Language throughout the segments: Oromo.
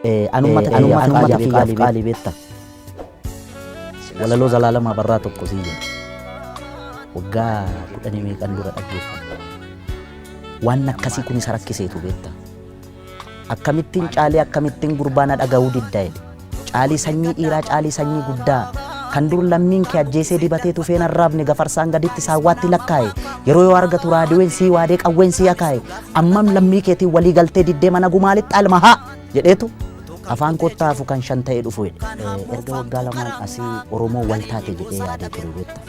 Anumata kiyyaaf qaalii beekta. Walaloo Zalaalam Abarraa tokko sii jedha. Waggaa kudhanii meeqan dura dhaggeeffadhe. Waan akkasii kun isa rakkiseetu beekta. Akkamittiin caalii akkamittiin gurbaa na dhaga'uu didda jedhe. Caalii sanyii dhiiraa, caalii sanyii guddaa kan dur lammiin kee ajjeesee dibatee tufeen arraabne gafarsaan gaditti saawwaatti lakkaa'e, yeroo yoo argatu raadiyoon sii waadee qawween sii akaa'e, ammam lammii keetiin walii galtee diddee mana gumaalitti alma haa jedheetu afaan kottaa hafu kan shan ta'ee dhufu jedhe. Erga waggaa lamaan asii Oromoo wal taate jedhee yaadee ture beekta.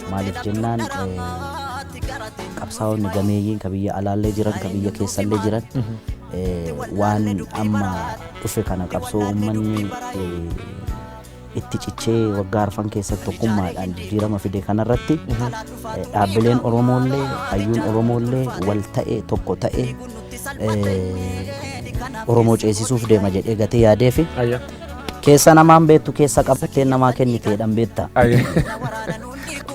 Maaliif jennaan, qabsaa'onni gameeyyiin ka biyya alaallee jiran, ka biyya keessallee jiran, waan amma dhufe kana, qabsoo uummanni itti cichee waggaa arfan keessatti tokkummaadhaan jijjiirama fide kanarratti, dhaabbileen Oromoollee hayyuun Oromoollee wal ta'e, tokko ta'e, Oromoo ceesisuuf deema jedhee gatee yaadee fi keessa namaan beektu keessa qabattee namaa kenniteedhaan beekta.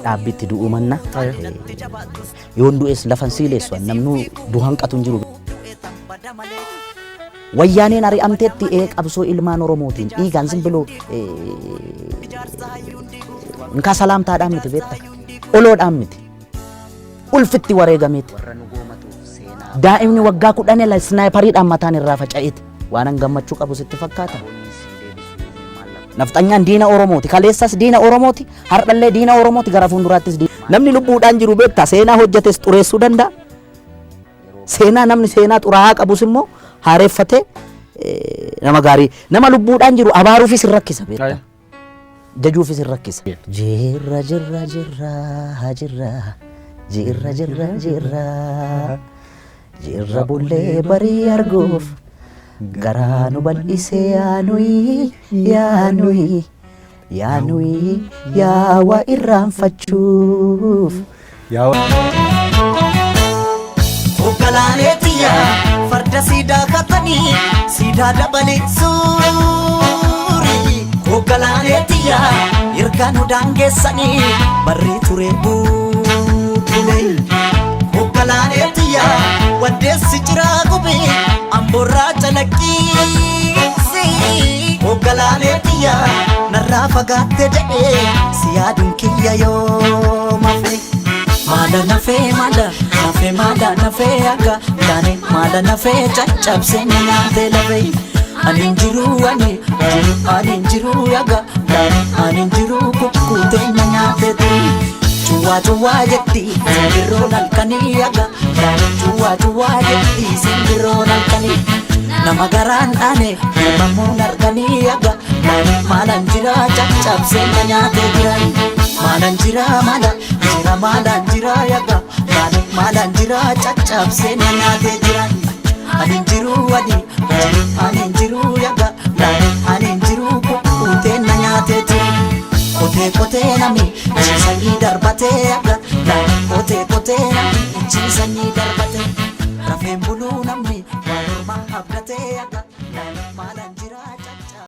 Dhaabbitti du'uu manna. Yoon du'es lafan siileessu, namnu du'an qatu hin jiru. Wayyaaneen ari'amteetti ee qabsoo ilmaan Oromootiin dhiigaan simbiloo nkaa salaamtaadhaan miti beekta. Oloodhaan miti. Ulfitti wareegameeti. Daa'imni waggaa 10 sniper iidhaan mataan irraa faca'eeti. Waan an gammachuu qabu sitti fakkaata. Nafxanyaan diina Oromooti. Kaleessas diina Oromooti. Har'allee diina Oromooti. Gara fuulduraattis diina. Namni lubbuudhaan jiru beekta, seenaa hojjetes xureessuu danda'a. Seenaa namni seenaa xuraa'aa qabus immoo haareeffatee nama gaarii nama lubbuudhaan jiru abaaruufis hin rakkisa beekta. Jajuufis hin rakkisa. Jirra, jirra, jirra, jirra, jirra, jirra, jirra, jirra, bullee barii arguuf garaa nu bal'isee, yaanuyi yaanuyi yaanuyi yaa waa irraanfachuuf. Hoggalaaleetiyya farda siidaa katanii siidaa dabalee suuri. Hoggalaaleetiyya ergaa nu daangeessanii barrii ture bubbule. Hoggalaaleetiyya waddeessi jiraa gubee amboorraa calaqqiisi. Hoggalaaleetiyya narraa fagaatte jedhee si yaaduun kiyya yoo mafe. Maala nafee, maala nafee, maala nafee, akka taane maala nafee caccabsee na nyaatee lafee. Ani hin jiru, ani jiru, ani hin jiru, akka taane ani hin jiru, kukkutee na nyaatee ture. Cuwaa cuwaa jetti simbirroon halkanii, akka taane cuwaa cuwaa jetti simbirroon halkanii. Nama garaan dhaane ilmamuun harkanii, akka taane maalaan jira, caccabsee na nyaatee jira. Maalaan jira, maala jira, maalaan jira, akka taane maalaan jira, caccabsee na nyaatee jira. Ani hin jiru, ani jiru, ani hin jiru, akka taane ani hin jiru, kukkutee na nyaatee jira. Qotee qotee nami sanyii darbatee, akka taane qotee qotee nami sanyii darbatee, rafeen buluu namni waan ormaa abdatee akka.